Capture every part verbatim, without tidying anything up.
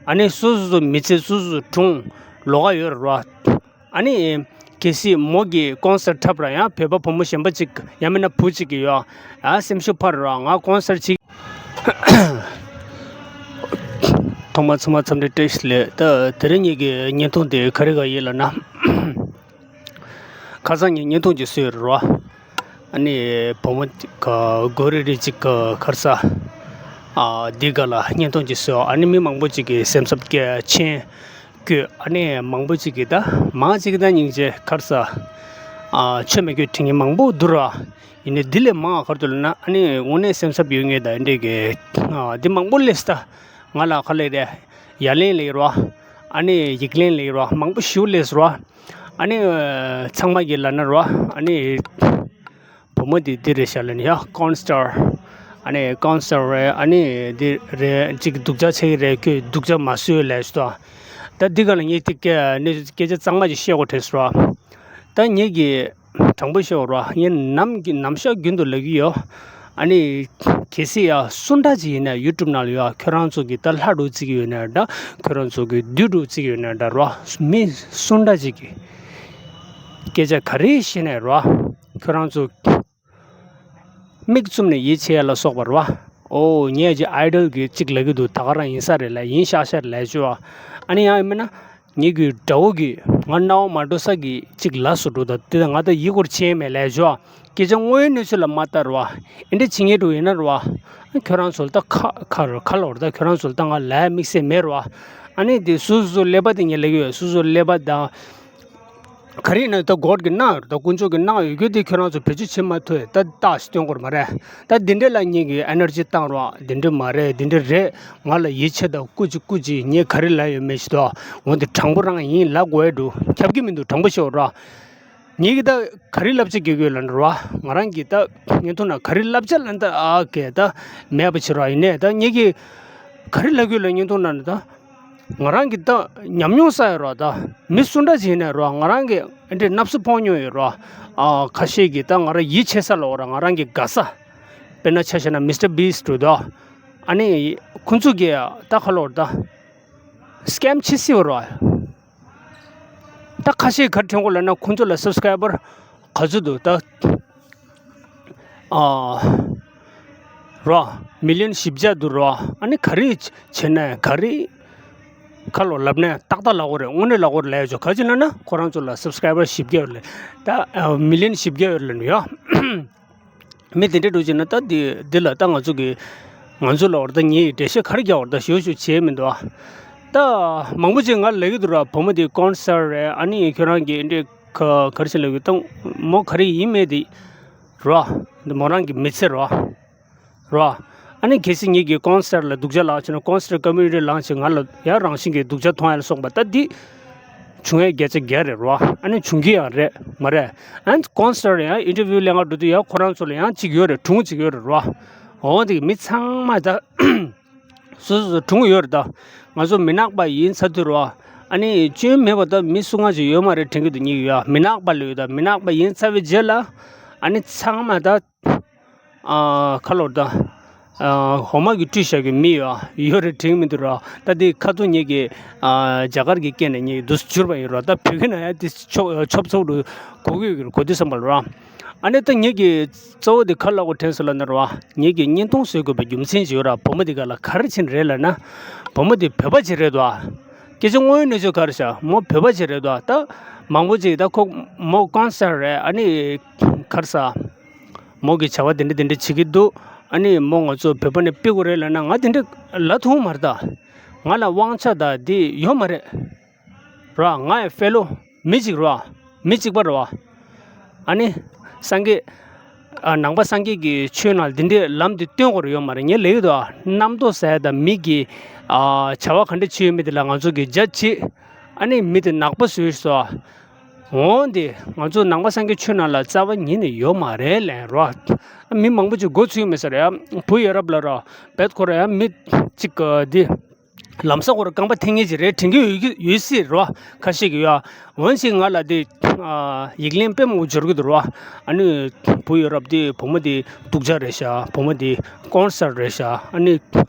ཨ་ནི་སོ་སོ་སོ་མི་ཚེ་སོ་སོ་སོ་གྲོངས་ལོགས་ཀ་ཡོད་རེད་རོ། ཨ་ནི་གལ་སྲིད་མོ་གི་ཀོན་སར་འཁྲབ་ར་ཡང་བོད་པ་བུ་མོ་གཞན་པ་ཅིག་ཡང་མིན་ན་བུ་ཅིག་གི་ཡོད་ཨ་སེམས་ཤུགས་འཕར་ར་ང་ཀོན་སར་ཅིག་ཐོག་མ་ཚང་མ་འཚམས་འདྲི་བཀྲ་ཤིས་བདེ་ལེགས། ད་དེ་རིང་ངེད་ཀྱི་བརྙན་ཐུང་དེ་ག་རེ་ག་ཡིན་ལབ་ན། ཁ་སང་ངས་བརྙན་ཐུང་ཅིག་བཟོས་རེད་རོ། ཨ་ནི་བུ་མོ་ག་གོ་རེ་རེ་ཅིག་ག་ཁར་ས་ཨ་འདི་ག་ལ་བརྙན་ཐུང་ཅིག་བཟོས། ཨ་ནི་མི་མང་པོ་ཅིག་གི་སེམས་འཚབ་སྐྱེ་མཆན་བཀོད། ཨ་ནི་མང་པོ་ཅིག་གི་ད་མང་ཅིག་ད་སྙིང་རྗེ་ཁར་ས་ཨ་ཆོ་མེད་བཀོད་དྲི་ངན་མང་པོ་འདུག་ར། ཡིན་ནའི་འདི་ལས་མང་ཁར་དུ་ལ་ན་ཨ་ནི་དངོས་གནས་སེམས་འཚབ་ཡོད་ངེས་ད་འདྲེ་གི་ཨ་འདི་མང་པོ་ལས་ད་ང་ལ་ཁ་ལས་རེ་ཡ་ལན་ལས་རོ། ཨ་ནི་ཡིག་ལན་ལས་རོ་མང་པོ་ཞུ་ལས་རོ། ཨ་ནི་ཚང་མ་གི་ལ་ན་རོ། ཨ་ནི་བུ་མོ་དེ་འདི་རེད་ཤག་ལ་ནི་ཡ་ཀོན་སི་ཊར། ཨ་ནི་ཀོན་སི་ཊར་རེད། ཨ་ནི་འདི་རེད་ཅིག་སྡུག་ཅག་ཆེ་གི་རེད། ཁྱོད་སྡུག་ཅག་མ་བཟོས་ལས་ཤོག་ད་འདི་ག་ལ་ངས་དེ་སྐད་ནི་སྐད་ཆ་གཙང་མ་ཅིག་བཤད་དགོས་དྲན་སོང་རོ། ད་ངེད་ཀྱི་དྲང་པོ་ཤོད་རོ། ངས་ནམ་གྱི་ནམ་ཞག་རྒྱུན་དུ་ལབ་ཀྱི་ཡོད། ཨ་ནི་གལ་སྲིད་ཡ་སུ་འདྲ་ཅིག་ཡིན་ན་ཡུ་ཊུབ་ནང་ལ་ཡོད་ཁྱོད་རང་ཚོ་གི་ད་ལྷ་འགྲོ་བརྩི་གི་ཡོད་ན་འདྲ། ཁྱོད་རང་ཚོ་གི་བདུད་འགྲོ་བརྩི་གི་ཡོད་ན་འདྲ་རོ། མི་སུ་འདྲ་ཅིག་གི་སྐད་ཆ་ག་རེ་བཤད་ནས་རོ། ཁྱོད་རང་ཚོ་མིག་བཙུམ་ནས་ཡིད་ཆེས་ཡ་ལ་སོགས་པ་རོ། ཨོ་ངས་ཀྱི་ཨའི་ཌལ་གི་གཅིག་ལབ་ཀྱི་འདུག་ད་ག་རང་ཡིན་ས་རེད་ལ་ཡིན་ཤག་ཤག་ལས་བྱོས། ཨ་ནི་ཡང་ཡིན་མིན་ན། ངེད་ཀྱི་དགྲ་བོ་གིས་ང་རྣ་བ་མ་འགྲོ་ས་གི་གཅིག་ལ་སོ་འགྲོ་ད་དེ་ང་ད་ཡི་གོར་ཆེན་མེད་ལས་བྱོས། སྐད་ཆ་དངོས་ཡོད་གནས་ཚུལ་ལ་མ་ལྟ་རོ། ཨེ་འདྲ་བྱེད་ངེས་འགྲོ་ཡིན་ན་རོ། ཁྱོད་རང་ཚོ་ལ་ད་ཁ་ཁ་རོ་ཁ་ལོར་ད་ཁྱོད་རང་ཚོ་ལ་ད་ང་ལ་དམིགས་བསལ་མེད་རོ། ཨ་ནི་དེ་སུ་སུ་ཀླད་པ་དེ་ངས་ལབ་ཀྱི་ཡོད། སུ་སུ་ཀླད་པ་དང་། ག་རེ་ཡིན་ན་ད་གོར་གི་གནང་ཡོད་ད་དཀོན་མཆོག་གི་གནང་ཡོད་རྒྱུ་དེ་ཁྱོད་རང་ཚོ་བེད་སྤྱོད་བྱེད་མ་ཐུབ་ད་རྟགས་ཤིག་སྟོན་དགོས་མ་རེད། ད་འདི་འདྲས་ལ་ངེད་ཀྱི་ཨེ་ནར་ཇི་བཏང་རོགས་འདི་འདྲས་མ་རེད་འདི་འདྲས་རེད། ང་ལ་ཡིད་ཆེས་དང་སྐུ་མཁྱེན་སྐུ་མཁྱེན་ངས་ག་རེ་ལབ་ཡོད་མེད་ཞིག་ཏོ། འོ་འདི་དྲང་པོ་རང་ཡིན་ལབ་དགོས་ཡ་འགྲོ་ཁྱབ་ཀྱི་མི་འདུག་དྲང་པོ་ཤོད་རོགས། ངེད་ཀྱི་ད་ག་རེ་བསླབ་བྱ་རྒྱག་གི་ཡོད་ལབ་ན་རོགས་ང་རང་གི་ད་བརྙན་ཐུང་ན་ག་རེ་བསླབ་བྱ་ལབ་ན་ད་ཨ་གས་ད་མེད་པ་བྱེད་རོགས་ཡིན་ནས་ད་ངེད་ཀྱི་ག་རེ་ལབ་གི་ཡོད་ལབ་བརྙན་ཐུང་ན་ད། ང་རང་གི་ད་ཉམས་མྱོང་ས་ཡོད་རོགས་ད། མི་སུ་འདྲ་ཞིག་ཡིན་ནའི་རོགས་ང་རང་གི་ཨེ་འདྲའི་སྣབས་སུ་ཕོག་མྱོང་ཡོད་རོགས། ཨ་ཁ་ཤས་ཀྱིས་ད་ང་རང་ཡིད་ཆེས་ས་ལོག་ར་ང་རང་གི་དགའ་ས། དཔེར་ན་ཆ་བཞག་ན་མི་སི་ཊར་བིས་ཊི་འདྲ་ད། ཨ་ནི་ཁོང་ཚོ་གིས་ད་ཁ་ལོག་ད། སི་ཀེམ་བྱེད་སྲིད་པ་རོགས། ད་ཁ་ཤས་ག་རེ་དྲན་གོ་ལབ་ན་ཁོང་ཚོ་ལ་སབ་སི་ཀ་རའི་བར་ག་ཚོད་འདུག་ད། ཨ། རོ། མི་ལི་ཡོན་བཞི་བརྒྱ་འདུག་རོ། ཨ་ནི་ག་རེ་བྱས་ན་ག་རེ་ཁ་ལོ་ལབ་ནས་ཏག་ཏག་ལབ་དགོས་རེད། དངོས་གནས་ལབ་དགོས་རེད་ལབ་ཡ་ཆོག་ག་ཅི་ལབ་ན་ཁོ་རང་ཚོ་ལ་སབ་སི་ཀ་རའི་བར་བཞི་བརྒྱ་ཡོད་ལ་ད་ཨ་མི་ལི་ཡོན་བཞི་བརྒྱ་ཡོད་ལ་ནུ་ཡོ། མི་དེ་འདྲ་འགྲོ་བྱས་ན་ད་འདི་འདི་ལ་ད་ང་ཚོ་གི་ང་ཚོ་ལ་བར་ད་ངས་འགྲེལ་བཤད་ག་རེ་རྒྱག་བར་ད་ཞུ་ཞུ་བྱས་མི་འདུག་ཨ། ད་མང་པོ་ཅིག་ང་ལ་ལབ་ཀྱི་འདུག་ར། བུ་མོ་དེ་ཀོན་སར་རེད། ཨ་ནི་ཁྱོད་རང་གི་འདི་ག་ག་རེ་བྱས་ལབ་ཀྱི་ད་མོ་ག་རེ་ཡིན་མེད་དེ། རོ། འདི་མོ་རང་གི་མི་ཚེ་རོ། རོ། ཨ་ནི་གལ་སྲིད་ངེད་ཀྱིས་ཀོན་སར་ལ་སྡུག་ཅག་ལངས་བྱས་ན་ཀོན་སར་ཀོ་མིའུ་ནི་ཊི་ལངས་བྱས་ང་ལ་ཡང་རང་བཞིན་གྱིས་སྡུག་ཅག་མཐོང་ཡ་ལ་སོགས་པ་ད་འདི་བྱུང་ཡ་བརྒྱ་ཆ་བརྒྱ་རེད་རོ། ཨ་ནི་བྱུང་གི་ཡང་རེད་མ་རེད། ཨ་ནི་ཀོན་སར་ཡང་ཨིན་ཊར་བིའུ་ལེན་ག་འགྲོ་དུས་ཡང་ཁོ་རང་ཚོ་ལ་ཡང་གཅིག་ཡོད་རེད། གྲུང་གཅིག་ཡོད་རེད་རོ། འོ་འདི་མི་ཚང་མ་ད། སོ་སོ་སོ་གྲུང་ཡོད་རེད་ད། ང་ཚོ་མི་ནག་པ་ཡིན་ཚར་དུས་རོ། ཨ་ནི་སྐྱོན་མེད་པ་ད་མི་སུ་ང་ཅིག་ཡོད་མ་རེད་དྲན་གྱི་འདུག་ཉིག་ཡོད་མི་ནག་པ་ལོས་ད་མི་ནག་པ་ཡིན་ཚར་བའི་རྗེས་ལ། ཨ་ནི་ཚང་མ་ད། ཨ་ཁ་ལོར་ད། ཨ་འོ་མ་གི་བཀྲུས་བཞག་གི་མི་ཡོད་ཡོད་རེད་དྲན་མི་འདུག་རོ། ད་འདི་ཁ་ཐུག་ཉིག་གི་ཨ་རྒྱ་གར་གྱི་སྐད་ནས་ཉིག་འདུག་བསྒྱུར་བ་ཡིན་རོ། ད་བོད་སྐད་ནང་ཡང་འདི་ཆོབ་ཆོབ་ཚུགས་འདུག་གོ་གི་ཡོད་གི་རེད་གོ་དུས་ཙམ་པ་ལ་རོ། ཨ་ནི་ད་ངེད་ཀྱི་གཙོ་བོ་དེ་ག་ལ་གོ་དྲན་སོང་ལབ་ན་རོ། ངེད་ཀྱི་བརྙན་ཐུང་བཟོ་དགོས་པའི་རྒྱུ་མཚན་ཅིག་ཡོད་ར། བུ་མོ་དེ་ག་ལ་ག་རེ་བྱས་ནས་རེད་ལབ་ན། བུ་མོ་དེ་བོད་པ་ཅིག་རེད་དོ། སྐད་ཆ་དངོས་ཡོད་གནས་ཚུལ་ག་རེ་བྱ་མོ་བོད་པ་ཅིག་རེད་དོ། ད་མང་པོ་ཅིག་ད་ཁོ་མོ་ཀོན་སར་རེད། ཨ་ནི་ག་རེ་ཟ། མོ་གི་བྱ་བ་དེ་འདྲ་དེ་འདྲ་བྱེད་ཀྱི་འདུག་ཨ་ནི་མོ་ང་ཚོ་བོད་པ་ནས་ཕུད་དགོས་རེད་ལབ་ན་ང་དེ་འདྲ་ལབ་ཐུབ་མ་རེད་ད། ང་ལ་དབང་ཆ་ད་དེ་ཡོད་མ་རེད། ར། ང་ཡི་ཕེ་ལོ་མི་གཅིག་ར། མི་གཅིག་པ་ར། ཨ་ནི་སངས་རྒྱས། ཨ་ནང་པ་སངས་རྒྱས་ཀྱི་ཆོས་ནང་འདི་འདྲའི་ལམ་འདི་སྟོན་དགོས་རེད་ཡོད་མ་རེད། ངས་ལབ་ཡོད་དོ། རྣམ་རྟོག་ཟ་ཡ་དང་མི་གི་ཨ་བྱ་བ་ག་འདྲ་བྱེད་ཡོད་མེད་དེ་ལ་ང་ཚོ་གི་རྒྱ་བྱེད། ཨ་ནི་མི་དེ་ནག་པོ་བཟོས་སོ། འོང་དེ་ང་ཚོ་ནང་པ་སངས་རྒྱས་ཆོས་ནང་ལ་རྩ་བ་ཉིད་ནས་ཡོད་མ་རེད་ལན་རོ། མི་མང་པོ་ཅིག་མགོ་ཚོས་མེད་ས་རེད་ཡ། བུ་ཡ་རབས་ལ་རོ། བེད་ཁོ་ར་ཡ་མི་གཅིག་ག་དེ། ལམ་ས་ཁོ་ར་རྐང་པ་འཐེན་མཁན་ཅིག་རེད་དྲན་གྱི་ཡོད་ཀྱི་ཡོད་སྲིད་རོ། ཁ་ཤས་ཀྱི་ཡ། འོན་ཞིག་ང་ལ་དེ། ཡིག་ལན་དཔེ་མང་པོ་འབྱོར་གྱི་འདུག་རོ། ཨ་ནི་བུ་ཡ་རབས་དེ་བུ་མོ་དེ་སྡུག་ཅག་རེད་ཤག་བུ་མོ་དེ་ཀོན་སར་རེད་ཤག་ཨ་ནི།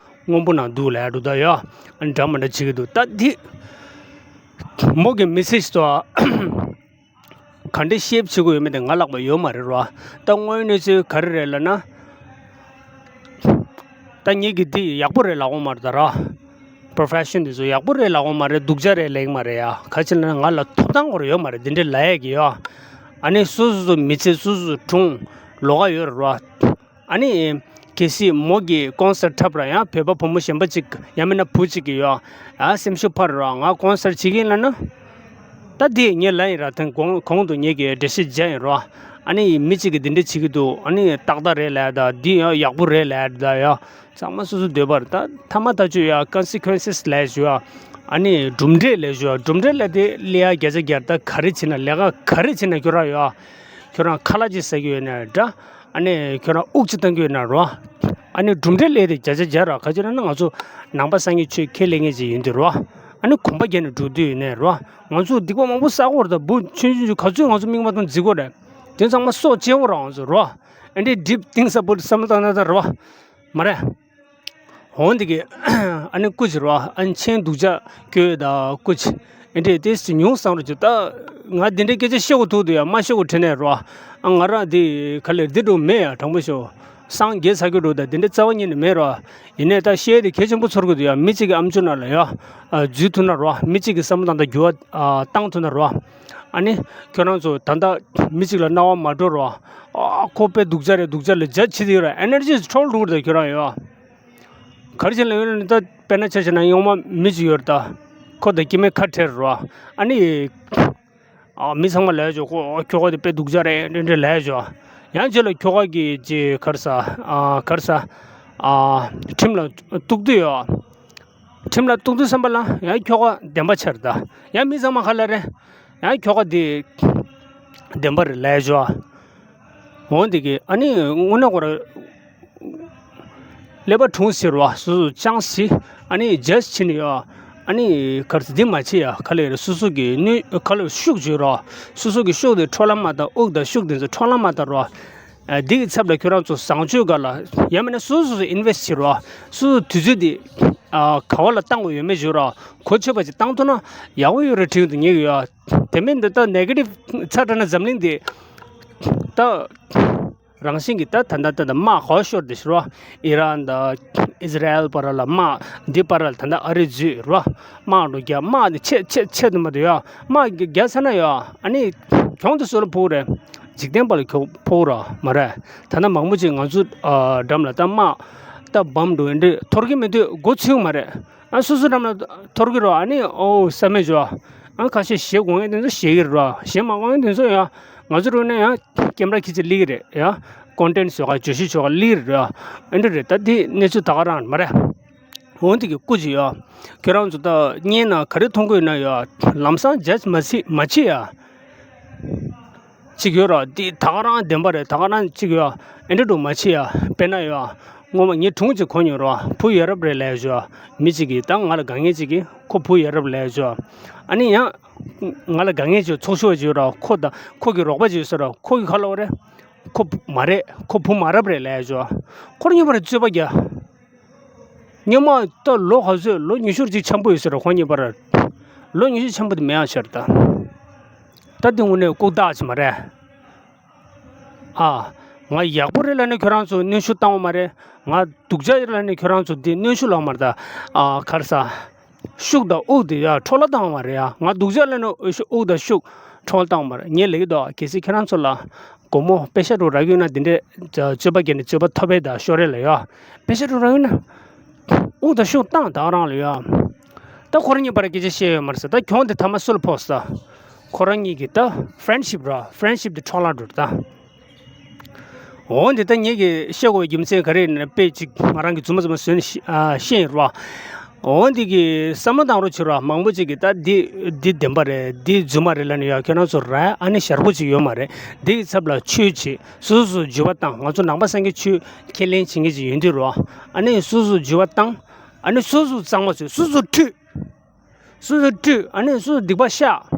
སྔོན་པོ་ནང་འདུག་ལབ་ཡ་འདུག་ད་ཡ། ཨ་ནི་འདྲ་མི་འདྲ་བྱེད་ཀྱི་འདུག་ད་འདི་མོ་གི་མི་ཚེ་ཞིག་ཏུ་ག་འདྲ་ཤེབ་བྱེད་དགོས་ཡོད་མེད་དེ་ང་ལག་པ་ཡོད་མ་རེད་ར། ད་དངོས་ཡོད་གནས་ཚུལ་ག་རེ་རེད་ལབ་ན། ད་ངེད་ཀྱི་འདི་ཡག་པོ་རེད་ལབ་ཡོད་མ་རེད་ད་ར། པོ་རོ་ཕེ་ཤན་འདི་ཚོ་ཡག་པོ་རེད་ལབ་ཡོད་མ་རེད། སྡུག་ཅག་རེད་ལབ་ཡོད་མ་རེད་ཡ། ག་ཅི་ན་ང་ལ་ཐོབ་ཐང་སྐོར་ཡོད་མ་རེད། འདི་འདྲ་ལབ་ཡས་ཀྱི་ཡ། ཨ་ནི་སོ་སོ་སོ་མི་ཚེ་སོ་སོ་སོ་སྒྲུང་ལོགས་ཀ་ཡོད་རེད་ར། ཨ་ནི་གལ་སྲིད་མོ་གིས་ཀོན་སར་འཁྲབ་ར་ཡང་བོད་པ་བུ་མོ་གཞན་པ་ཅིག་ཡང་མིན་ན་བུ་ཅིག་གིས་ཡོ། ཨ་སེམས་ཤུགས་འཕར་ར་ང་ཀོན་སར་བྱེད་ཀྱིན་ལབ་ན། ད་དེ་ངས་ལབ་ཡིན་ར། དེ་གོང་གོང་དུ་ངས་ཀྱི་འགྲེལ་བཤད་བརྒྱབ་ཡིན་ར། ཨ་ནི་མི་གཅིག་གིས་འདི་འདྲ་བྱེད་ཀྱི་འདུག་ཨ་ནི་ཏག་ཏག་རེད་ལབ་ད། འདི་ཡང་ཡག་པོ་རེད་ལབ་ད་ཡ། ཚང་མ་སོ་སོ་འདོད་པར་ད་ཐ་མ་ད་ཆོས་ཡ་ཀོན་སི་ཀུན་སི་ལབ་ཞུ་ཡ། ཨ་ནི་གྲུབ་འབྲས་ལབ་ཞུ་ཡ། གྲུབ་འབྲས་ལབ་དེ་ལས་ཡ་བརྒྱ་ཆ་བརྒྱ། ད་ག་རེ་བྱེད་ན་ལས་ཀ་ག་རེ་བྱེད་ན་ཁྱོད་རང་ཡ། ཁྱོད་རང་ཁ་ལག་ཅིག་ཟ་གི་ཡོད་ན་འདྲ། ཨ་ནི་ཁྱོད་རང་དབུགས་ཅིག་བཏང་གི་ཡོད་ན་རོ། ཨ་ནི་གྲུབ་འབྲས་ལས་དེ་བརྒྱ་ཆ་བརྒྱ་ར། ག་ཅི་ལབ་ན་ང་ཚོ་ནང་པ་སངས་རྒྱས་ཆོས་ཁས་ལེན་མཁན་ཅིག་ཡིན་དུས་རོ། ཨ་ནི་གོམ་པ་བརྒྱབ་ནས་འགྲོ་དུས་ཡིན་ནའི་རོ། ང་ཚོ་སྡིག་པ་མང་པོ་བསགས་ཀྱི་ཡོད་རེད་ད། བུ་ཆུང་ཆུང་ཆུང་ག་ཚོད་ང་ཚོ་མིག་མ་མཐོང་རྫིག་གི་ཡོད་རེད། དེ་ཚང་མ་སྲོག་བཅད་དགོས་རེད་ང་ཚོ་རོ། ཨ་ནི་ཌིབ་ཐིང་སི་ཨ་བའོཊ་བསམ་བློ་བཏང་ན་ད་རོ། མ་རེད། འོ་འདི་གི་ཨ་ནི་སྐུ་མཁྱེན་རོ། ཨ་ནི་མཆན་སྡུག་ཅག་བཀོད་ད་སྐུ་མཁྱེན། ཨེ་འདྲས་དེ་ཉུང་བསམ་རོ་ཅིག་ད་ང་འདི་འདྲའི་སྐད་ཆ་བཤད་དགོས་ཐུག་འདུག་ཡ། མ་བཤད་དགོས་དྲན་ནས་རོ། ཨ་ང་རང་འདི་ག་ལེར་འདི་འགྲོ་མེད་ཡ། དྲང་པོ་ཤོད། སངས་རྒྱས་ཚ་གི་འགྲོ་ད་འདི་འདྲའི་རྩ་བ་ཉིད་ནས་མེད་རོ། ཡིན་ནའི་ད་བཤད་དེ་གལ་ཆེན་པོ་ཚོར་གི་འདུག་ཡ། མི་གཅིག་གི་ཨམ་ཅོག་ནང་ལ་ཡ། ཨ་འཛུལ་ཐུབ་ན་རོ། མི་གཅིག་གི་བསམ་བློ་དང་ད་འགྱུར་བ་ཨ་བཏང་ཐུབ་ན་རོ། ཨ་ནི་ཁྱོད་རང་ཚོ་ད་ལྟ་མི་གཅིག་ལ་སྣང་བ་མ་འགྲོ་རོ། ཨ་ཁོ་དཔེ་སྡུག་ཅག་རེད། སྡུག་ཅག་ལ་རྒྱ་ཆེ་དེ་ཡོད་ར། ཨེ་ནར་ཇི་འཕྲོ་བརླག་འགྲོ་གི་རེད་ཁྱོད་རང་ཡ། ག་རེ་བྱས་ན་ཡོད་ན་ད་དཔེར་ན་ཆ་བཞག་ན་ཡོང་མ་མི་གཅིག་ཡོད་རེད་ད། ཁོ་དང་སྐྱེ་དམན་ཁ་བྲལ་རོ། ཨ་ནི། ཨ་མི་ཚང་མ་ལབ་ཆོག་ཁོ་ཁྱོ་ག་དེ་དཔེ་སྡུག་ཅག་རེད་འདྲ་འདྲ་ལབ་ཆོག་ཡང་རྗེས་ལ་ཁྱོ་ག་གིས་ཅི་ག་རེ་ཟ། ཨ་ག་རེ་ཟ། ཨ་ཁྲིམས་ལ་གཏུག་དུས་ཡོ། ཁྲིམས་ལ་གཏུག་དུས་ཙམ་པ་ལ་ཡང་ཁྱོ་ག་བདེན་པ་ཆགས་རེད་ད། ཡང་མི་ཚང་མ་ག་ལབ་རེད། ཡང་ཁྱོ་ག་དེ་བདེན་པ་རེད་ལབ་ཆོག་འོ་འདི་གི་ཨ་ནི་དངོས་གནས་ཁོ་ར། ཀླད་པ་གྲུང་ཟེར་བ་སོ་སོ་ཅང་སི། ཨ་ནི་ཇ་ཇི་བྱེད་ནི་ཡོད། ཨ་ནི་ག་རེ་ཟེར་འདི་མ་བྱེད་ཡ། ག་ལེར་སོ་སོ་གི་ནུས་ག་ལེར་ཤུགས་བརྗོད་རོགས། སོ་སོ་གི་ཤུགས་དེ་འཕྲོ་བརླག་མ་བཏང་། དབུགས་དང་ཤུགས་དེ་ཚོ་འཕྲོ་བརླག་མ་བཏང་རོགས། ཨ་འདི་གི་ཚབ་ལ་ཁྱོད་རང་ཚོ་བཟང་སྤྱོད་སྒང་ལ་ཡང་མིན་ན་སོ་སོ་སོ་ཨིན་ཝེ་སི་ཊི་བྱེད་རོགས། སོ་སོ་དུས་ཚོད་དེ་ཨ་ག་བ་ལ་བཏང་དགོས་ཡོད་མེད་བརྗོད་རོགས། གོ་ཆོད་པ་ཅིག་བཏང་ཐུབ་ན་ཡག་པོ་ཡོད་རེད་དྲན་གྱི་འདུག་ངེད་ཀྱི་ཡ། དེ་མིན་འདི་ལྟ་ནེ་གེ་ཊིབ་ཚ་དྲགས་ན་འཛམ་གླིང་འདི་ད། རང་བཞིན་གྱིས་ད་ད་ད་ད་ད་དམག་ག་པར་ཤོར་བསྡད་ཤག་རོ། ཨི་རན་དང་ཨི་ཟི་རལ་བར་ལ་དམག་འདི་བར་ལ་ད་ད་ཨ་རི་འཛུལ་རོ། དམག་འགྲོ་རྒྱག་དམག་འདི་ཆད་ཆད་ཆད་དུ་མ་དུ་ཡོ། དམག་རྒྱག་ཚར་ན་ཡོ། ཨ་ནི་གྱོང་དེ་སུ་ལ་ཕོག་རེད། འཇིག་རྟེན་པ་ལ་གྱོང་ཕོག་ར་མ་རེད། ད་ན་མང་པོ་ཅིག་ང་ཚོ་འགྲམ་ལ་ད་དམག་ད་བམ་འགྲོ་འདི་འཐོར་གི་མི་འདུག་མགོ་ཚོས་མ་རེད། ཨ་སོ་སོ་འགྲམ་ལ་འཐོར་གི་རོ། ཨ་ནི་ཨོ་བསམ་མེད་བྱོས། ཨ་ཁ་ཤས་ཞེ་གོ་མཁན་དེ་ཚོ་ཞེ་གི་རོ། ཞེ་མ་གོ་མཁན་དེ་ཚོ་ཡང་ང་ཚོ་རོ་ནས་ཡང་ཀེམ་ར་ཁྱེར་ཅིག་སླེབས་ཀྱི་རེད་ཡ། ཀོན་ཊེན་ཊི་བཟོ་ག་བརྗོད་གཞི་བཟོ་ག་སླེབས་ཀྱི་རེད་ཡ། ཨེ་འདྲ་རེད། ད་དེ་གནས་ཚུལ་ད་ག་རང་མ་རེད། འོ་འདི་གི་སྐུ་མཁྱེན་ཡ། ཁྱོད་རང་ཚོ་ད་བརྙན་ནང་ག་རེ་མཐོང་གི་ཡོད་ན་ཡ། ལམ་སང་ཇ་ཇི་མ་བྱེད་མ་བྱེད་ཡ། གཅིག་ཡོད་ར། འདི་ད་ག་རང་བདེན་པ་རེད། ད་ག་རང་གཅིག་ཡོད། ཨེ་འདྲ་འདྲ་མ་བྱེད་ཡ། དཔེར་ན་ཡ། སྔོན་མ་ངའི་སྒྲུང་གཅིག་གོ་མྱོང་ར། བུ་ཡ་རབས་རེད་ལབ་ཡ་ཅིག་མི་གཅིག་གིས་ད་ང་ལ་དགའ་མཁན་གཅིག་གིས་ཁོ་བུ་ཡ་རབས་ལབ་ཡ་ཅིག་ཨ་ནི་ཡང་། ང་ལ་དགའ་མཁན་ཅིག་ཚོགས་ཞུགས་པ་ཅིག་ཡོད་ར། ཁོ་དང་ཁོ་གི་རོགས་པ་ཅིག་ཡོད་ས་ར། ཁོ་གིས་ག་ལབ་པ་རེད། ཁོ་བུ་མ་རེད། ཁོ་བུ་མ་རབས་རེད་ལབ་ཡ་ཅིག་ཁོ་རང་གཉིས་བར་རྩོད་པ་རྒྱག་སྔོན་མ་ད་ལོ་ག་ཚོད། ལོ་ཉི་ཤུ་ཅིག་འཆམ་པོ་ཡོད་ས་ར། ཁོ་གཉིས་བར་ལོ་ཉི་ཤུ་འཆམ་པོ་དེ་མེད་ཡ་ཆགས་རེད་ད། ད་དེ་དངོས་གནས་ལྐུགས་རྟགས་ཅིག་མ་རེད། ཨ། ང་ཡག་པོ་རེད་ལབ་ནས་ཁྱོད་རང་ཚོ་གནོན་ཤུགས་བཏང་བ་མ་རེད། ང་སྡུག་ཅག་རེད་ལབ་ནས་ཁྱོད་རང་ཚོ་འདི་གནོན་ཤུགས་ལོག་མ་རེད་ད། ཨ་ག་རེ་ཟ། ཤུགས་དང་དབུགས་དེ་ཡ་འཕྲོ་བརླག་བཏང་བ་མ་རེད་ཡ། ང་སྡུག་ཅག་ལབ་ནས་དབུགས་དང་ཤུགས་འཕྲོ་བརླག་བཏང་བ་མ་རེད། ངས་ལབ་ཀྱི་འདུག་གལ་སྲིད་ཁྱོད་རང་ཚོ་ལ་སྒོར་མོ་པེ་ཤ་དྲུག་རག་གི་ཡོད་ན་འདི་འདྲས་རྩོད་པ་རྒྱག་ནས་རྩོད་པ་ཐོབ་པ་དང་ཤོར་རེད་ལ་ཡ། པེ་ཤ་དྲུག་རག་ཡོད་ན། དབུགས་དང་ཤུགས་བཏང་ད་རང་ལ་ཡ། ད་ཁོ་རང་གཉིས་བར་སྐད་ཆ་བཤད་ཡོད་མ་རེད་ཟེར། ད་གྱོང་དེ་ཐ་མ་སུ་ལ་ཕོག་ཟེར། ཁོ་རང་གཉིས་ཀྱི་ད་ཧྥ་རེན་ཤིབ་ར། ཧྥ་རེན་ཤིབ་དེ་འཕྲོ་བརླག་འགྲོ་རེད་ད། འོ་འདི་ད་ངེད་ཀྱིས་བཤད་དགོས་རྒྱུ་མཚན་ག་རེ་ཡིན་ན། དཔེ་ཅིག་ང་རང་གིས་རྫུན་མ་རྫུན་མ་བཟོས་ནས་ཤི་ཨ་བཤད་ཡིན་ར། འོ་འདི་གི་བསམ་བློ་བཏང་རོགས་བྱེད་ར། མང་པོ་ཅིག་གིས་ད་འདི་འདི་བདེན་པ་རེད། འདི་རྫུན་མ་རེད་ལབ་ནས་ཡ། ཁྱོད་རང་ཚོ་ར་ཨ་ནི་ཞར་པོ་ཅིག་ཡོད་མ་རེད། འདི་གི་ཚབ་ལ་ཆོས་བྱེད། སོ་སོ་སོ་འགྱུར་བ་བཏང་། ང་ཚོ་ནང་པ་སངས་རྒྱས་ཆོས་ཁས་ལེན་བྱེད་མཁན་ཅིག་ཡིན་དུས་རོ། ཨ་ནི་སོ་སོ་འགྱུར་བ་བཏང་། ཨ་ནི་སོ་སོ་གཙང་མ་བཟོས། སོ་སོ་ཁྲུས། སོ་སོ་ཁྲུས། ཨ་ནི་སོ་སོ་སྡིག་པ་བཤགས།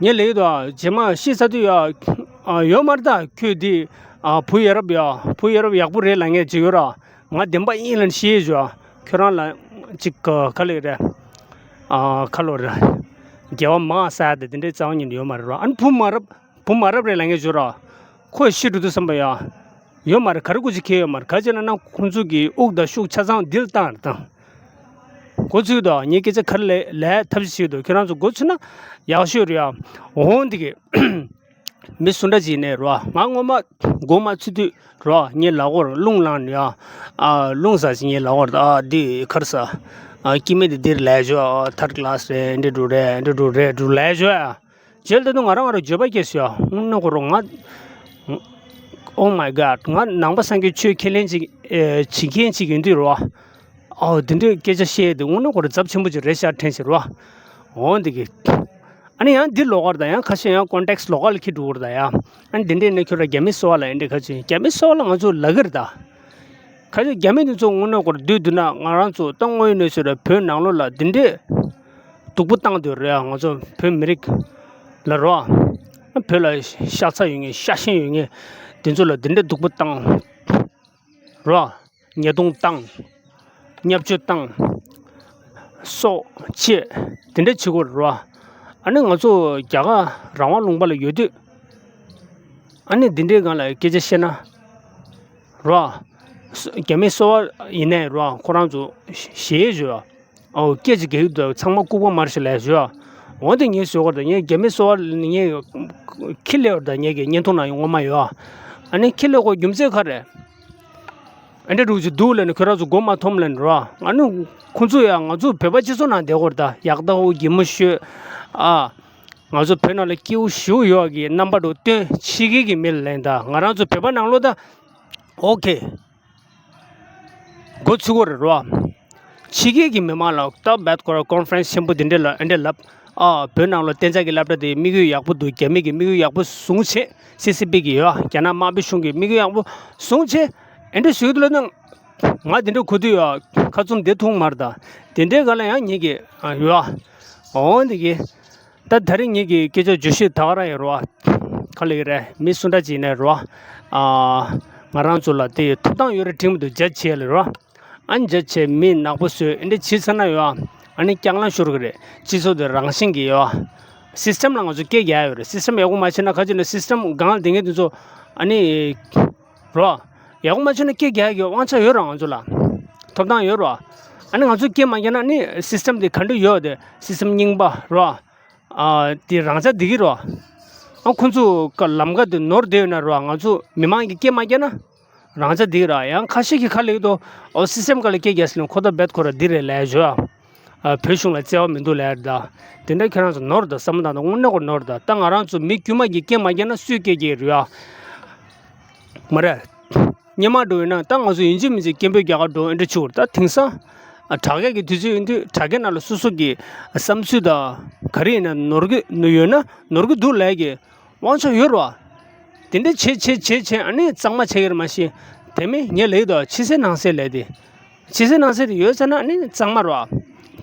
ངས་ལབ་ཀྱི་འདུག་རྗེས་མ་ཤི་ཚར་དུས་ཡ། ཨ་ཡོད་མ་རེད་ད། ཁྱོད་འདི་ཨ་བུ་ཡ་རབས་ཡ། བུ་ཡ་རབས་ཡག་པོ་རེད་ལབ་མཁན་ཅིག་ཡོད་ར། ང་བདེན་པ་ཡིན་ལབ་ནས་ཤི་ཡས་ཞོ། ཁྱོད་རང་ལ་ཅིག་ག་ལེ་རེད། ཨ་ཁ་ལོ་རེད། དགེ་བ་མང་ཟེར་དེ་དེ་འདྲའི་རྩ་བ་ཉིད་ནས་ཡོད་མ་རེད་རོ། ཨ་ནི་བུ་མ་རབས་བུ་མ་རབས་རེད་ལབ་མཁན་ཞིག་ཡོད་རོ། ཁོས་ཤི་འགྲོ་དུས་བསམ་པ་ཡ། ཡོད་མ་རེད། ག་རེ་དགོས་ཅིག་ཁེལ་ཡོད་མ་རེད། ག་ཅེ་ན་ན་ཁོང་ཚོ་གི་དབུགས་དང་ཤུགས་ཆ་ཚང་འདིར་བཏང་རེད་བཏང་། མགོ་ཚོས་དང་ངས་སྐད་ཆ་ག་རེ་ལབ་ལབ་ཐབས་ཤེས་བྱེད་འདུག་ཁྱོད་རང་ཚོ་མགོ་ཚོས་ན་ཡག་ཤོས་རེད་ཡ། འོང་འདི་གི་མི་སུ་འདྲ་ཅིག་ནས་རོ། ང་ངོ་མ་མགོ་མ་ཚོས་དུས་རོ། ངའི་ལག་པར་རླུང་ལངས་ནས་ཡ། ཨ་རླུང་ཟ་ཞིག་ངའི་ལག་པར་ཨ་འདི་ག་རེ་ཟ། ཨ་སྐྱེ་དམན་འདི་འདིར་ལབ་ཞོ། ཨ་ཐར་ཌི་ཀ་ལ་སི་རེད། འདི་འགྲོ་རེད། འདི་འགྲོ་རེད་འགྲོ་ལབ་ཞོ་ཡ། རྗེས་ལ་ད་དུང་ང་རང་ང་རང་འགྱོད་པ་སྐྱེས་སོང་ཡ། དངོས་གནས་ཁོ་རང་ང་Oh my God, ང་ནང་པ་སངས་རྒྱས་ཆོས་ཁས་ལེན་ཅིག་ཨེ་བྱེད་མཁན་ཅིག་ཡིན་དུས་རོ། ཨའོ་དེ་འདྲའི་སྐད་ཆ་བཤད་དེ་དངོས་གནས་ཁོ་རང་ཚབས་ཆེན་པོ་ཅིག་རེད་ཤག་དྲན་ཞིག་རོ། འོ་འདི་གི། ཨ་ནི་ཡང་འདི་ལོགས་ཀར་དང་ཡང་ཁ་ཤས་ཡང་ཀོན་ཊེག་སི་ལོགས་ཀ་ལ་འཁྱེར་འགྲོ་གི་རེད་ད་ཡ། ཨ་ནི་དེ་འདྲས་ནས་ཁྱོད་རང་རྒྱ་མི་གསོ་བ་ལ་ཨེ་འདྲས་ཁ་ཅིག་རྒྱ་མི་གསོ་བ་ལ་ང་ཚོ་ལབ་གི་རེད་ད། ཁ་ཅིག་རྒྱ་མི་དེ་ཚོ་དངོས་གནས་ཁོ་རང་བསྡུས་བསྡུས་ན་ང་རང་ཚོ་ད་དངོས་ཡོད་གནས་ཚུལ་ར་བོད་ནང་ལོགས་ལ་འདི་འདྲས་སྡུག་པོ་བཏང་སྡོད་རེད་ཡ། ང་ཚོ་བོད་མི་རིགས་ལ་རོ། བོད་ལ་ཤ་ཚ་ཡོད་མཁན་ཤ་ཞེན་ཡོད་མཁན་དེ་ཚོ་ལ་འདི་འདྲས་སྡུག་པོ་བཏང་རོ། ཉེས་རྡུང་བཏང་། བརྙས་བཅོས་བཏང་། སྲོག་བཅད། དེ་འདྲ་བྱེད་དགོས་རེད་རོ། ཨ་ནི་ང་ཚོ་རྒྱ་གར་རང་དབང་ལུང་པ་ལ་ཡོད་དུས། ཨ་ནི་འདི་འདྲའི་སྒང་ལ་སྐད་ཆ་བཤད་ན་རོ། རྒྱ་མི་གསོ་བ་ཡིན་ནའི་རོ། ཁོ་རང་ཚོ་ཞེད་ཞུ། ཨོ་སྐད་ཅིག་གེ་འདུག་ཚང་མ་ལྐུགས་པ་མར་ཞིག་ལས་ཞུ། འོ་དེ་ངས་ཟོས་བར་དང་ངས་རྒྱ་མི་གསོ་བ་ངས་ཁྱི་ལས་བར་དང་ངས་ཀྱི་བརྙན་ཐུང་ནང་ཡོང་ངོ་མ་ཡོད། ཨ་ནི་ཁྱི་ལས་ཁོ་རྒྱུ་མཚན་ག་རེད། ཨ་འདྲ་རུ་ཅིག་འདུག་ལབ་ནས་ཁོ་རང་ཚོ་མགོ་མ་འཐོམ་ལབ་ནས་རོ། ང་ནི་ཁོ་ཚོ་ཡང་ང་ཚོ་བོད་པ་སྤྱི་ཚོགས་ནང་བསྡད་དགོས་རེད་ད། ཡག་ད་ཧོ་གད་མོ་ཤོད། ཨ་ང་ཚོ་བོད་ནང་ལ་སྐྱིད་པོ་ཞེ་པོ་ཡོད་གི་རྣམ་པ་འདྲ་སྟོན། ཕྱི་རྒྱལ་གི་མི་ལ་ལན་ད་ང་རང་ཚོ་བོད་པ་ནང་ལོགས་ད་ཨོ་ཁེ། མགོ་ཚོས་དགོས་རེད་རོ། ཕྱི་རྒྱལ་གྱི་མི་མང་ལ་སྟབས་བེད་ཁོ་ར་ཀོན་ཧྥ་རེན་སི་ཆེན་པོ་འདི་འདྲ་ལ་ཨེ་འདྲ་ལབ། ཨ་བོད་ནང་ལ་གཏན་འཇགས་ཀྱི་སློབ་གྲྭ་དེ་དམིགས་ཡུལ་ཡག་པོ་འདུག་རྒྱ་མི་གི་དམིགས་ཡུལ་ཡག་པོ་བཟུང་བྱས། སི་སི་པི་གི་ཡོད། རྒྱ་ནག་དམར་པོའི་གཞུང་གི་དམིགས་ཡུལ་ཡག་པོ་བཟུང་བྱས། ཨེ་འདྲ་ཞུ་གི་འདུག་ལབ་ན། ང་དེ་འདྲ་གོ་དུས་ཡོད། ཁ་བཙུམ་བསྡད་ཐུབ་མ་རེད་ད། དེ་འདྲའི་སྒང་ལ་ཡང་ངེད་ཀྱི་ཨ་ཡོད། འོ་འདི་གི། ད་ད་རིང་ངེད་ཀྱི་སྐད་ཆ་བརྗོད་གཞི་ད་ག་རང་ཡོད་རོ། ག་ལ་ཡོད་རེད། མི་སུ་འདྲ་ཅིག་ནས་རོ། ཨ་ང་རང་ཚོ་ལ་དེ་ཐོབ་ཐང་ཡོད་རེད་དྲན་མི་འདུག་རྒྱ་ཆེ་ལ་རོ། ཨ་རྒྱ་ཆེ་མི་ནག་པོ་བཟོས་ཨེ་འདྲ་བྱས་ཚར་ན་ཡོད། ཨ་ནི་སྐྱག་ལང་ཤོར་གི་རེད། སྤྱི་ཚོགས་དེ་རང་བཞིན་གྱི་ཡོད། སིས་ཊམ་ལ་ང་ཚོ་སྐད་རྒྱག་ཡོད་རེད། སིས་ཊམ་ཡག་པོ་མ་བྱས་ན་ག་ཅི་ན་སིས་ཊམ་སྒང་ལ་བསྡད་མཁན་དེ་ཚོ་ཨ་ནི། རོ། ཡག་པོ་མ་བྱུང་ན་སྐད་རྒྱག་ཡག་གི་དབང་ཆ་ཡོད་རོ་ང་ཚོ་ལ། ཐོབ་ཐང་ཡོད་རོ། ཨ་ནི་ང་ཚོ་སྐད་མ་རྒྱག་ན་ནི་སིས་ཊམ་དེ་ག་འདྲ་ཡོད་དེ་སིས་ཊམ་རྙིང་པ་རོ། ཨ་དེ་རང་ཆ་འདི་གི་རོ། ཨ་ཁོ་ཚོ་ཀ་ལམ་ཀ་དེ་ནོར་བསྡད་ཡོད་ན་རོ། ང་ཚོ་མི་མང་གི་སྐད་མ་རྒྱག་ན་རང་ཆ་འདི་གི་རོ། ཡང་ཁ་ཤས་ཀྱི་ཁ་ལེགས་དོ། ཨོ་སིས་ཊམ་ཀ་ལ་སྐད་རྒྱག་སྲིད་ན་ཁོ་ཐོ་བེད་ཁོ་ར་འདི་རེད་ལས་ཞོ། ཨ་བོད་གཞུང་ལ་བརྩེ་བ་མི་འདུག་ལབ་ཡ་རེད་ད། དེ་འདྲ་ཁྱོད་རང་ཚོ་ནོར་ད་བསམ་བློ་བཏང་ད་དངོས་གནས་ཁོ་ནོར་ད། ད་ང་རང་ཚོ་མི་དཀྱུས་མ་གི་སྐད་མ་རྒྱག་ན་སུས་སྐད་རྒྱག་གི་རེད་ཨ། མ་རེད། སྔོན་མ་འགྲོ་ཡིན་ན་ད་ང་ཚོ་ཡིན་གཅིག་མིན་གཅིག་སྐད་འབོད་རྒྱག་ག་འགྲོ་ཨེ་འདྲ་བྱུང་རེད། ད་དེང་སང་ཨ་དྲ་རྒྱ་གི་དུས་ཚོད་ཡིན་དུས་དྲ་རྒྱ་ནང་ལ་སོ་སོ་གི་བསམ་ཚུལ་ད་ག་རེ་ཡིན་ན་ནོར་གི་ཡོད་ན་ནོར་གི་འདུག་ལབ་ཀྱི། དབང་ཆ་ཡོད་རོ། དེ་འདྲ་བྱེད་བྱེད་བྱེད་བྱེད་ཨ་ནི་གཙང་མ་བྱེད་ཀྱི་རེད་མ་གཞི། དེ་མིན་ངས་ལབ་ཀྱི་འདུག་ཕྱི་གསལ་ནང་གསལ་ལབ་དེ། ཕྱི་གསལ་ནང་གསལ་དེ་ཡོད་ཟེར་ན་ཨ་ནི་གཙང་མ་རོ།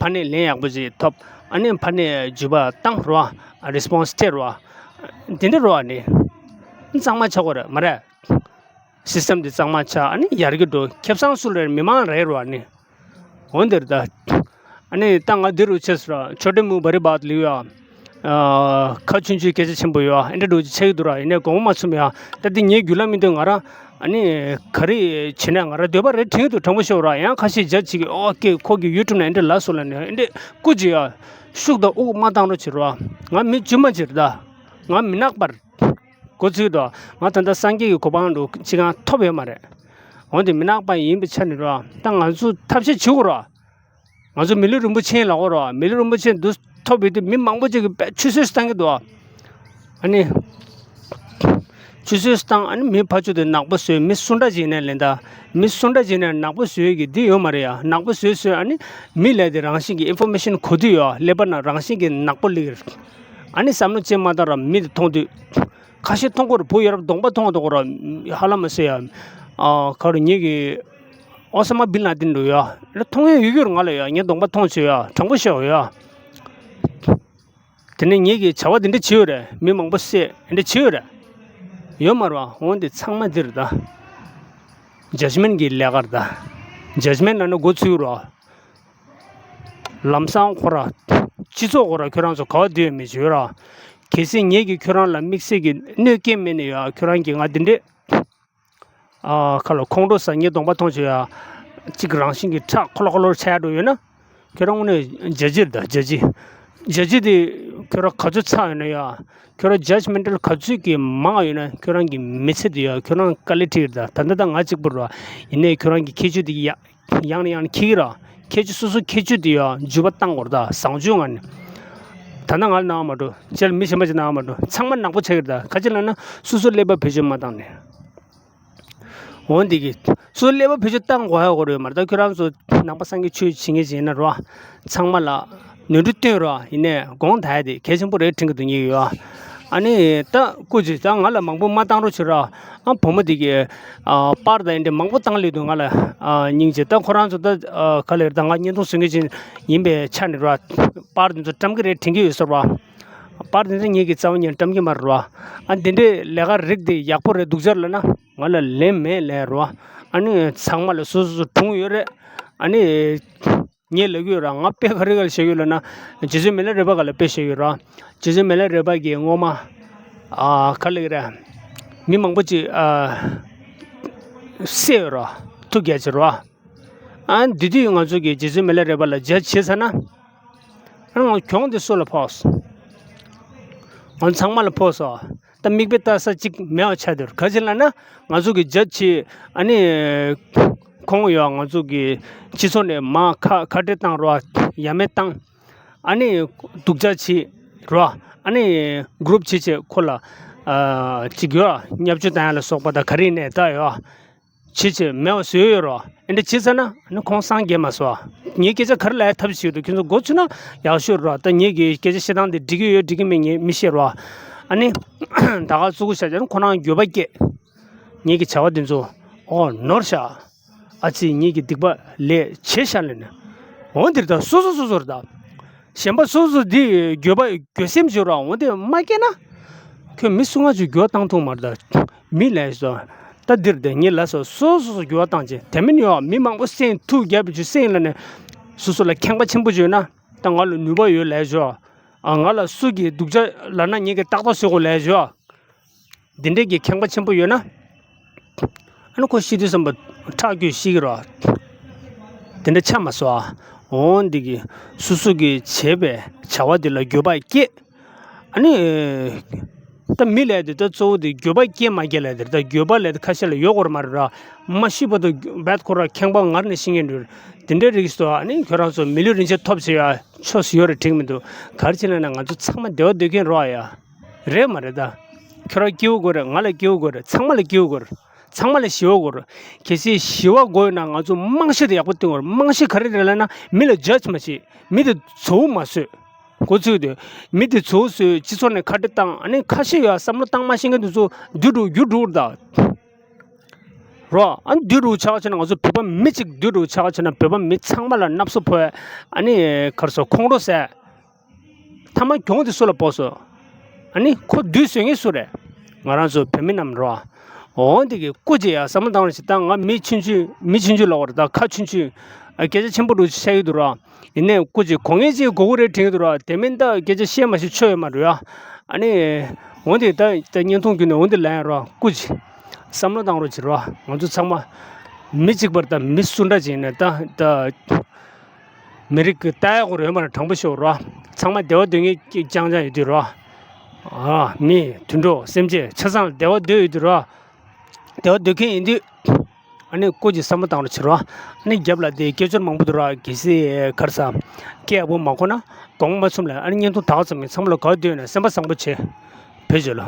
ཕ་ནས་ལན་ཡག་པོ་ཅིག་ཐོབ། ཨ་ནི་ཕ་ནས་འཇུ་བ་བཏང་རོ། རེ་སི་པོན་སི་སྤྲད་རོ། དེ་འདྲ་རོ་ཨ་ནི། གཙང་མ་བྱེད་དགོས་རེད་མ་རེད། སིས་ཊམ་དེ་གཙང་མ་ཆགས་ཨ་ནི་ཡར་རྒྱས་འགྲོ། ཁེ་བཟང་སུ་ལ་རེད། མི་མང་རེད་རོ་ཨ་ནི། འོན་ཏེ་རེད་ད། ཨ་ནི་ད་ང་འདི་རུ་ཆེ་སོང་ར། ཆོ་འཕྲུལ་མུ་བ་རི་བ་ལིའུ་ཡ། ཨ་ཁ་ཆུང་ཆུང་སྐད་ཆ་ཆེན་པོ་ཡོད་ཨ། འདྲ་འགྲོ་ཆེ་གི་འདུག་ར། ཡིན་ནའི་དགོངས་པ་མ་ཚོམ་ཡ། ད་འདི་ངའི་རྒྱུས་ལ་མི་འདུག་ང་རང་ཨ་ནི་ག་རེ་བྱེད་ན་ང་རང་འདོད་པ་རེ་དྲན་གི་འདུག་དྲང་པོ་ཤོད་ར། ཡང་ཁ་ཤས་རྒྱ་ཆེ་གི་ཨོ་ཀེ་ཁོ་གི་ཡུ་ཊུབ་ནང་འདྲ་ལབ་སོང་ལབ་ནས་འདྲ་སྐུ་མཁྱེན་ཡ། ཤུགས་དང་དབུགས་མ་བཏང་རོགས་བྱེད་ར། ང་མི་རྫུན་མ་ཅིག་རེད་ད། ང་མི་ནག་པ་རེད། མགོ་ཚོས་དང་ང་ད་ལྟ་སངས་རྒྱས་ཀྱི་གོ་འཕང་འགྲོ་ཅི་གང་ཐོབ་ཡོད་མ་རེད། འོན་ཏེ་མི་ནག་པ་ཡིན་པའི་ཆ་ནས་རོ། ད་ང་ཚོ་ཐབས་ཤེས་བྱེད་དགོས་རོ། ང་ཚོ་མི་ལུས་རིན་པོ་ཆེ་ལ་གོ་རོ། མི་ལུས་རིན་པོ་ཆེ་འདུ་ཐོབ་ཡོད་དུས་མི་མང་པོ་ཅིག་གིས་དཔེ་ཆུད་ཟོས་བཏང་གི་འདུག་ཨ་ནི། ཆུད་ཟོས་བཏང་ཨ་ནི་མི་ཕར་ཕྱོགས་དེ་ནག་པོ་བཟོས། མི་སུ་འདྲ་ཅིག་ནས་ལེན་ད། མི་སུ་འདྲ་ཅིག་ནས་ནག་པོ་བཟོས་ཀྱི་འདི་ཡོད་མ་རེད་ཡ། ནག་པོ་བཟོས་བཟོས་ཨ་ནི་མི་ལས་དེ་རང་བཞིན་གྱི་ཨིན་ཕོར་མེ་ཤན་གོ་དུས་ཡོད་ཀླད་པ་ནང་རང་བཞིན་གྱི་ནག་པོ་སླེབས་ཀྱི་རེད། ཨ་ནི་བསམ་བློ་ཅན་མ་བཏང་ར་མི་དེ་མཐོང་དུས། ཁ་ཤས་མཐོང་གི་རེད། བུ་ཡ་རབས་གདོང་པ་མཐོང་འདུག་ར། ཧ་ལམ་མ་ཟེར་ཡ། ཨ་ཁ་རུ་ངེད་ཀྱི་ཨོ་ས་མ་བིན་ལ་དིན་འདུག་ཡ། མཐོང་ཡ་ཡོད་ཡོད་རེད་ང་ལ་ཡ། ངའི་གདོང་པ་མཐོང་བྱོས་ཡ། དྲང་པོ་བཤད་འོ་ཡ། དེ་ནས་ངེད་ཀྱིས་བྱ་བ་དེ་འདྲ་བྱེད་ཡོད་རེད། མི་མང་པོ་བསད་དེ་འདྲ་བྱེད་ཡོད་རེད། ཡོད་མ་རེད་བ། འོན་ཏེ་ཚང་མ་འདི་རེད་ད། ཇཇ་མེན་གྱི་ལས་ཀ་རེད་ད། ཇཇ་མེན་ལབ་ན་མགོ་ཚོས་རོ། ལམ་སང་ཁོ་ར་སྤྱི་ཚོགས་ཁོ་ར་ཁྱོད་རང་ཚོ་ག་བ་སྡོད་ཡོད་མེད་བྱོས་ར། གལ་སྲིད་ངེད་ཀྱིས་ཁྱོད་རང་ལ་དམིགས་བསལ་གྱི་གནོད་སྐྱེལ་མེད་ན་ཡ། ཁྱོད་རང་གིས་ང་འདི་འདྲས་ཨ་ཁ་ལ་ཁོང་ཁྲོ་ཟ། ངའི་གདོང་པ་མཐོང་བྱས་ཡ། གཅིག་རང་བཞིན་གྱིས་ཁྲག་ཁོ་ལོ་ཁོ་ལོར་ཆགས་འགྲོ་ཡོད་ན། ཁྱོད་རང་དངོས་གནས་རྒྱལ་སྤྱི་རེད་ད། རྒྱལ་སྤྱི། རྒྱལ་སྤྱི་དེ་ཁྱོད་རང་ག་ཚོད་ཚ་ཡོད་ན་ཡ། ཁྱོད་རང་ཇཇ་མེན་ཊལ་ག་ཚོད་ཀྱི་མང་ཡོད་ན། ཁྱོད་རང་གི་མི་ཚེ་དེ་ཡ་ཁྱོད་རང་དཀའ་ལས་འཕྲད་ཀྱི་རེད་ད། ད་ལྟ་ད་ང་གཅིག་པུ་རེད་བ། ཡིན་ནའི་ཁྱོད་རང་གི་ཁྱད་ཆོས་དེ་ཡ་ཡང་ནས་ཡང་ནས་འཁྱེར་གྱི་ར། ཁྱད་ཆོས་སོ་སོའི་ཁྱད་ཆོས་དེ་ཡ་འཇུ་བ་བཏང་དགོས་རེད་ད། བཟང་སྤྱོད་ངང་ནས། ད་ལྟ་ང་ལ་གནང་བ་མ་འགྲོ། ཅེལ་མི་གཞན་པ་ཅིག་གནང་བ་མ་འགྲོ། ཚང་མ་ནག་པོ་ཆགས་ཀྱི་རེད་ད། ག་ཅི་ལབ་ན་སོ་སོ་ཀླད་པ་བེད་སྤྱོད་མ་བཏང་ནས། འོ་འདི་གི་སོ་སོ་ཀླད་པ་བེད་སྤྱོད་བཏང་དགོས་ཡ་གོ་རེད་མ་རེད་ད། ཁྱོད་རང་ཚོ་ནང་པ་སངས་རྒྱས་ཆོས་བྱེད་མཁན་ཅིག་ཡིན་ན་རོ། ཚང་མ་ལ་ནོར་འཁྲུལ་བསྟན་རོ། ཡིན་ནའི་དགོངས་དག་ཡ་དེ་གལ་ཆེན་པོ་རེད་དྲན་གྱི་འདུག་ཉེ་གི་ཡོད། ཨ་ནི་ད་སྐུ་མཁྱེན། ད་ང་ལ་མང་པོ་མ་བཏང་རོགས་བྱེད་རོ། ཨ་བུ་མོ་དེ་གི་ཨ་པར་དང་འདི་འདྲ་མང་པོ་བཏང་སླེབས་འདུག་ང་ལ། ཨ་སྙིང་རྗེ། ད་ཁོ་རང་ཚོ་ད་ཨ་ག་ལེར་ད་ང་བརྙན་ཐུང་བཟོ་མཁན་ཅིག་ཡིན་པའི་ཆ་ནས་རོ། པར་དེ་ཚོ་བཀྲམ་གི་རེད་དྲན་གྱི་ཡོད་ས་རོ། པར་དེ་ཚོ་ངེད་ཀྱི་རྩ་བ་ཉིད་བཀྲམ་གྱི་མ་རེད་རོ། ཨ་འདི་འདྲའི་ལས་ཀ་རིགས་དེ་ཡག་པོ་རེད་འདུག་ཅར་ལབ་ན། ང་ལ་ལན་མེད་ལབ་རོ། ཨ་ནི་ཚང་མ་ལ་སོ་སོ་སོ་གྲུང་ཡོད་རེད། ཨ་ནི་ངས་ལབ་ཀྱི་ཡོད་ར། ང་དཔེ་ག་རེ་ག་ལ་བཤད་ཀྱི་ཡོད་ལབ་ན། རྗེ་བཙུན་མི་ལ་རས་པ་ག་ལ་དཔེ་བཤད་ཀྱི་ཡོད་ར། རྗེ་བཙུན་མི་ལ་རས་པ་གིས་སྔོན་མ་ཨ་ག་ལབ་ཀྱི་ར། མི་མང་པོ་ཅིག་ཨ་བསད་ཡོད་ར། ཐུག་རྒྱག་བྱེད་ར། ཨ་འདི་དུས་ང་ཚོ་གིས་རྗེ་བཙུན་མི་ལ་རས་པ་ལ་ཇཇ་བྱེད་ཚར་ན། ཨ་ང་གྱོང་དེ་སུ་ལ་ཕོག་སོང་། ང་ཚང་མ་ལ་ཕོག་སོང་། ད་མིག་དཔེ་ལྟ་ས་གཅིག་མེད་པ་ཆགས་འདུག་ག་ཅི་ལབ་ན། ང་ཚོ་གི་ཇཇ་བྱེད། ཨ་ནི་ཁོང་ཡང་ང་ཚོ་གི་སྤྱི་ཚོགས་ནས་མར་ཁ་ཁ་བྲལ་བཏང་རོ། ཡ་མེད་བཏང་། ཨ་ནི་སྡུག་ཅག་བྱེད་རོ། ཨ་ནི་གུ་རུབ་བྱེད་བྱེད་ཁོ་ལ་ཨ་གཅིག་ཡོད། བརྙས་བཅོས་བཏང་ཡ་ལ་སོགས་པ་དང་ག་རེ་ནས་ད་ཡོད། བྱེད་བྱེད་མེད་པ་བཟོས་ཡོད་རོ། ཨེ་འདྲ་བྱེད་ཚར་ན་ཨ་ནི་ཁོང་སངས་རྒྱས་མ་སོང་། ངས་སྐད་ཆ་ག་རེ་ལབ་ཡ་ཐབས་ཤེས་ཡོད་དོ། ཁྱོད་ཚོ་མགོ་ཚོས་ན་ཡག་ཤོས་རོ། ད་ངེད་ཀྱི་སྐད་ཆ་བཤད་སྟངས་དེ་འགྲིག་གི་ཡོད་འགྲིག་གི་མེད་ངས་མི་ཤེས་རོ། ཨ་ནི་ད་ག་ཙུ་གུ་བཤད་ཀྱང་ཁོ་རང་འགྱོད་པ་སྐྱེས། ངེད་ཀྱི་བྱ་བ་འདི་ཚོ་ཨོ་ནོར་ཤག་ཨ་ཙི་ངེད་ཀྱི་སྡིག་པ་ལས་བྱེད་ཤག་ལབ་ནས། འོ་འདིར་ད་སོ་སོ་སོ་སོར་ད། གཞན་པ་སོ་སོ་འདི་འགྱོད་པ་འགྱོད་སེམས་བྱེད་རོགས། འོ་དེ་མ་སྐྱེས་ན། ཁྱོད་མི་སུ་ང་ཚོས་འགྱུར་བ་བཏང་ཐུབ་མ་རེད་ད། མི་ལས་སོ། ད་འདིར་དེ་ངས་ལ་སོ་སོ་སོ་སོ་འགྱུར་བ་བཏང་བྱས་དེ་མིན་ཡོད་མི་མང་པོ་སེམས་ཐུགས་རྒྱབ་བྱས་སེམས་ལ་ནས། སོ་སོ་ལ་ཁེངས་པ་ཆེན་པོ་བྱས་ན། ད་ང་ལ་ནུས་པ་ཡོད་ལས་སོ། ཨ་ང་ལ་སུ་གིས་སྡུག་ཅག་ལབ་ན་ངས་ཀྱི་ཏག་ཏག་བཟོ་དགོས་ལས་སོ། འདི་འདྲས་ཀྱི་ཁེངས་པ་ཆེན་པོ་ཡོད་ན། ཨ་ནི་ཁོ་ཤི་དུས་ཙམ་པ་ཁྲག་སྐྱུག་ཤི་གི་རོ། དེ་འདྲ་ཆགས་མ་སོང་ཨ། འོ་འདི་གི་སོ་སོ་གི་བྱས་པའི་བྱ་བ་འདི་ལ་འགྱོད་པ་སྐྱེས། ཨ་ནི། ད་མི་ལས་དེ་ད་གཙོ་བོ་དེ་འགྱོད་པ་སྐྱེས་མ་སྐྱེས་ལས་དེ་ད་འགྱོད་པ་ལས་དེ་ཁ་ཤས་ལ་ཡོད་སྐོར་མ་རེད་ར། མ་ཤི་བར་དུ་བད་ཁོ་ར་ཁེངས་པ་ངར་ནས་ཤི་ངེས་འགྲོ། དེ་འདྲའི་རིགས་སུ་ཨ་ནི་ཁྱོད་རང་ཚོ་མི་ལུས་རིན་ཆེན་ཐོབ་བྱེད་ཡ་ཆོས་སུ་ཡོད་རེད་དྲན་གྱི་མི་འདུག་ག་རེ་བྱས་ན་ན་ང་ཚོ་ཚང་མ་བདེ་བ་འདོད་མཁན་རོགས་ཡ། རེད་མ་རེད་ད། ཁྱོད་རང་སྐྱིད་པོ་དགོས་རེད། ང་ལ་སྐྱིད་པོ་དགོས་རེད། ཚང་མ་ལ་སྐྱིད་པོ་དགོས་རེད། ཚང་མ་ལ་ཞི་བ་དགོས་རེད། གལ་སྲིད་ཞི་བ་དགོས་ན་ང་ཚོ་རྨང་གཞི་དེ་ཡག་པོ་བཏིང་དགོས་རེད། རྨང་གཞི་ག་རེ་རེད་ལབ་ན་མི་ལ་ཇཇ་མ་བྱེད། མི་དེ་ཚོ་བོ་མ་བཟོས། འགོ་ཚུགས་དུས་མི་དེ་ཚོ་བོ་བཟོས་སྤྱི་ཚོགས་ནས་ཁ་བྲལ་བཏང་ཨ་ནི་ཁ་ཤས་ཡོད་བསམ་བློ་བཏང་མ་ཤེས་མཁན་དེ་ཚོ་བསྡུས་འགྲོ་རྒྱུ་འགྲོ་རེད་ད། རོ། ཨ་ནི་བསྡུས་འགྲོ་ཆགས་ཆེ་ན་ང་ཚོ་བོད་པ་མི་གཅིག་བསྡུས་འགྲོ་ཆགས་ཆེ་ན་བོད་པ་མི་ཚང་མ་ལ་སྣབས་སོ་ཕོག་ཨ་ནི་གར་སོ་ཁོང་ཁྲོ་ཟ། ཐ་མ་གྱོང་དེ་སུ་ལ་ཕོག་སོང་། ཨ་ནི་ཁོ་བསྡུས་བཟོས་ངེས་སུ་རེད། ང་རང་ཚོ་བོད་མི་རྣམས་རོ། འོ་འདི་གི་སྐུ་མཁྱེན་ཡ་བསམ་བློ་བཏང་རོགས་བྱེད། ད་ང་མི་ཆུང་ཆུང་མི་ཆུང་ཆུང་ལབ་པ་རེད་ད། ཁ་ཆུང་ཆུང་། ཨ་སྐད་ཆ་ཆེན་པོ་འགྲོ་ཆགས་ཡོད་དུ་རོ། ཡིན་ནའི་སྐུ་མཁྱེན་གོ་ངེས་ཅིག་གོ་གི་རེད་དྲན་གྱི་འདུག་ར། དེ་མིན་ད་སྐད་ཆ་བཤད་མ་ཤེས་ཆོ་ཡོད་མ་འགྲོ་ཡ། ཨ་ནི། འོན་ཏེ་ད་ད་བརྙན་ཐུང་བརྒྱུད་ནས་འོན་ཏེ་ལན་རོ་སྐུ་མཁྱེན། བསམ་བློ་བཏང་རོགས་བྱེད་རོ། ང་ཚོ་ཚང་མ། མི་གཅིག་པར་ད་མི་སུ་འདྲ་ཅིག་ཡིན་ན་ད་ད། མི་རིགས་ཀྱི་ལྟ་ཡག་གོ་རེ་ཡོད་མ་རེད། དྲང་པོ་ཤོད་རོ། ཚང་མ་བདེ་བ་འདོད་མཁན་རྐྱང་རྐྱང་ཡོད་དུས་རོ། ཨ་མི་དུད་འགྲོ་སེམས་ཅན་ཆ་ཚང་ལ་བདེ་བ་འདོད་ཡོད་དུས་རོ། བདེ་བ་འདོད་མཁན་ཡིན་དུས། ཨ་ནི་སྐུ་མཁྱེན་བསམ་བློ་བཏང་རོགས་བྱེད་རོགས། ཨ་ནི་རྒྱབ་ལ་དེ་སྐད་ཅོར་མང་པོ་འདུག་ར། གལ་སྲིད་གར་ས། སྐད་ཡག་པོ་མ་གོ་ན། དགོངས་མ་ཚོམ་ལ་ཨ་ནི་བརྙན་ཐུང་དག་ཙམ་གྱིས་ཚང་མ་ལ་དགའ་བསྡད་ན་སེམས་པ་བཟང་པོ་བྱེད། བེད་སྤྱོད་ལ།